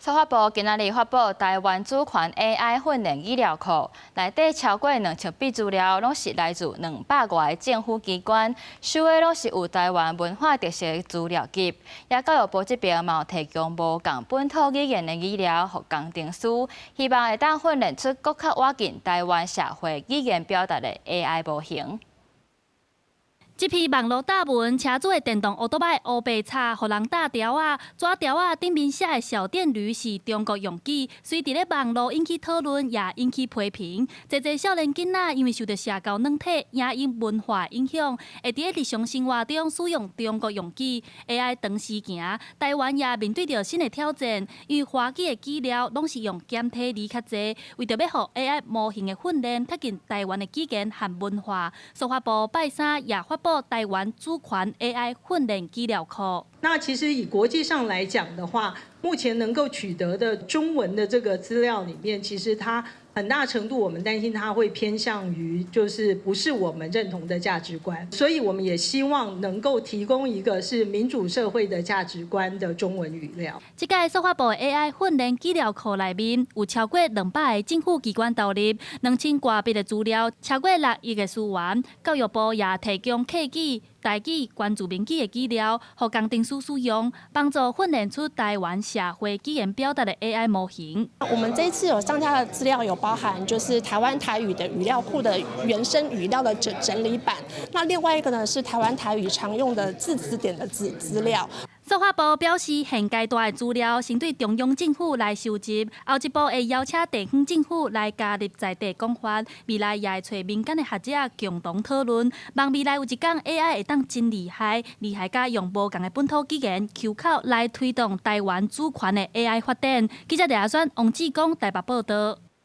司法部今仔日發布台灣主權 AI 訓練語料庫，內底超過2000筆資料，攏是來自200外個政府機關，收的攏是有台灣文化特色的資料集。也教育部這邊嘛有提供無仝本土語言的語料予工程師，希望會當訓練出閣較倚近台灣社會語言表達的 AI 模型。這篇網路貼文，車主的電動歐多擺烏白插，予人貼條仔，紙條仔頂面寫的小電驢是中國用語，隨佇咧網路引起討論，也引起批評。濟濟少年囡仔因為受著社交軟體、影音文化影響，會佇咧日常生活中使用中國用語。AI 長時行，台灣也面對著新的挑戰，因為華語的語料攏是用簡體字較濟，為著欲予 AI 模型的訓練貼近台灣的語言和文化，司法部拜三也發布台灣主權 AI 訓練資料庫。那其實以國際上來講的話，目前能夠取得的中文的這個資料裡面，其實它很大程度我們擔心它會偏向於就是不是我們認同的價值觀，所以我們也希望能夠提供一個是民主社會的價值觀的中文語料。這屆司法部 AI 訓練資料庫內面有超過200個政府機關投入2000外筆的資料，超過6億個詞源。教育部也提供客語、台語、原住民語的語料，予工程師使用，幫助訓練出台灣社會語言表達的 AI 模型。我們這一次有上架的資料有包含，就是台灣台語的語料庫的原生語料的整理版。那另外一個呢，是台灣台語常用的字詞典的資料。司法部表示，現階段的資料先對中央政府來收集，後一步會邀請地方政府來加入在地講法。未來也會揣民間的學者共同討論。望未來有一天 AI 會當真厲害，厲害甲用無仝的本土語言 Q 口來推動台灣主權的 AI 發展。記者李阿選、王志剛台北報道。